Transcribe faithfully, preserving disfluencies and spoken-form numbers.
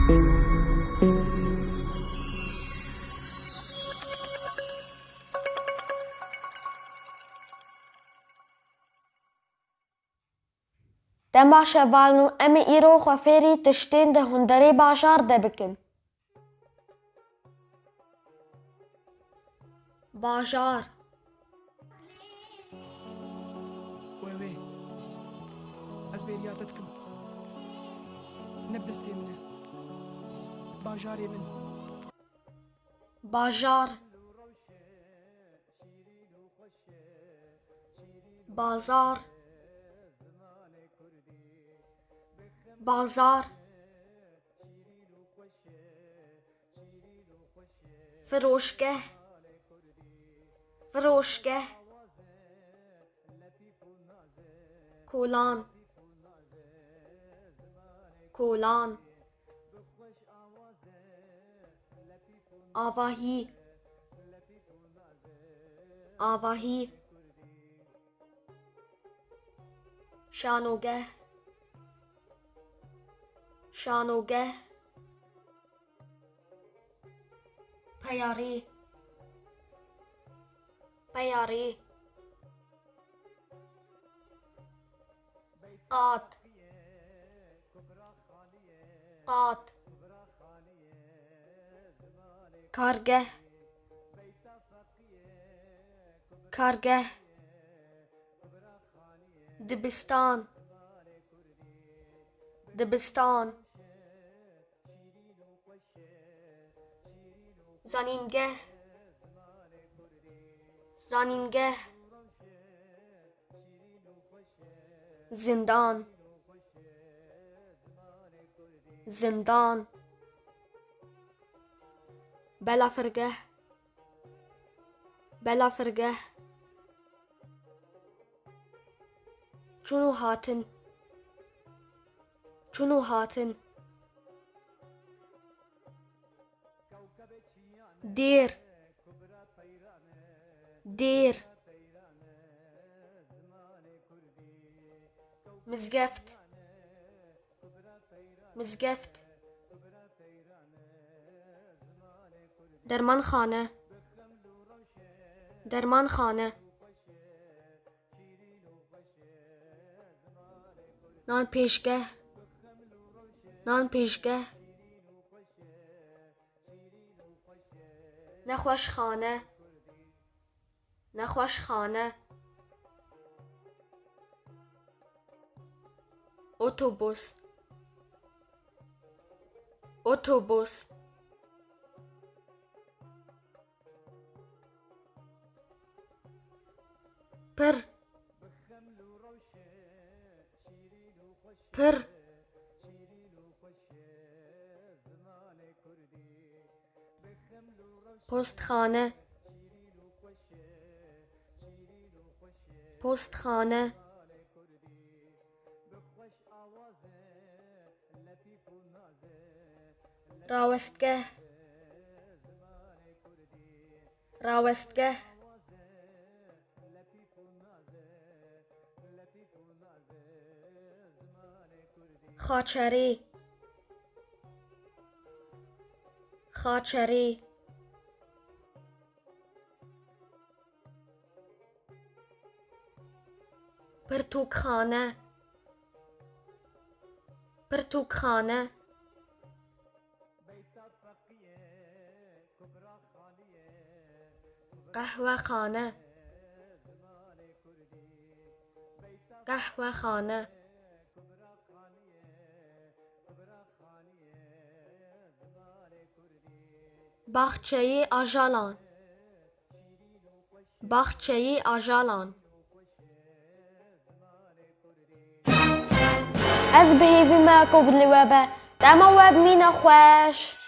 Dem baş hevalno, em ê îro xwe fêrî tiştên di hundirê bajar de bikin. Bajar. Wê wê. Ez bêriya te dikim. Ne bi destê min e. Bajarê min. Bajar. Bazar. Bazar. Firoşgeh. Firoşgeh. Kolan. Kolan. Avahî. Avahî. Şanogeh. Şanogeh. Peyarî. Peyarî. Qat. Qat. Kargeh. Kargeh. Dibistan. Dibistan. Zanîngeh. Zanîngeh. Zindan. Zindan. Belafirgeh. Belafirgeh. Çûn û hatin. Çûn û hatin. Dêr. Dêr. Mizgeft. Mizgeft. Dermanxane. Dermanxane. Nan pêşgeh. Nan pêşgeh. Nexweşxane. Nexweşxane. Otobus. Otobus. Pir. Pir. Postxane. Postxane. Rawestgeh. Rawestgeh. Xaçerî. Xaçerî. Pirtûkxane. Pirtûkxane. Qehwexane. Qehwexane. Baxçeyê ajalan. Baxçeyê ajalan. Ez bi hêvî me ku li we be. Dema we bimîne xweş.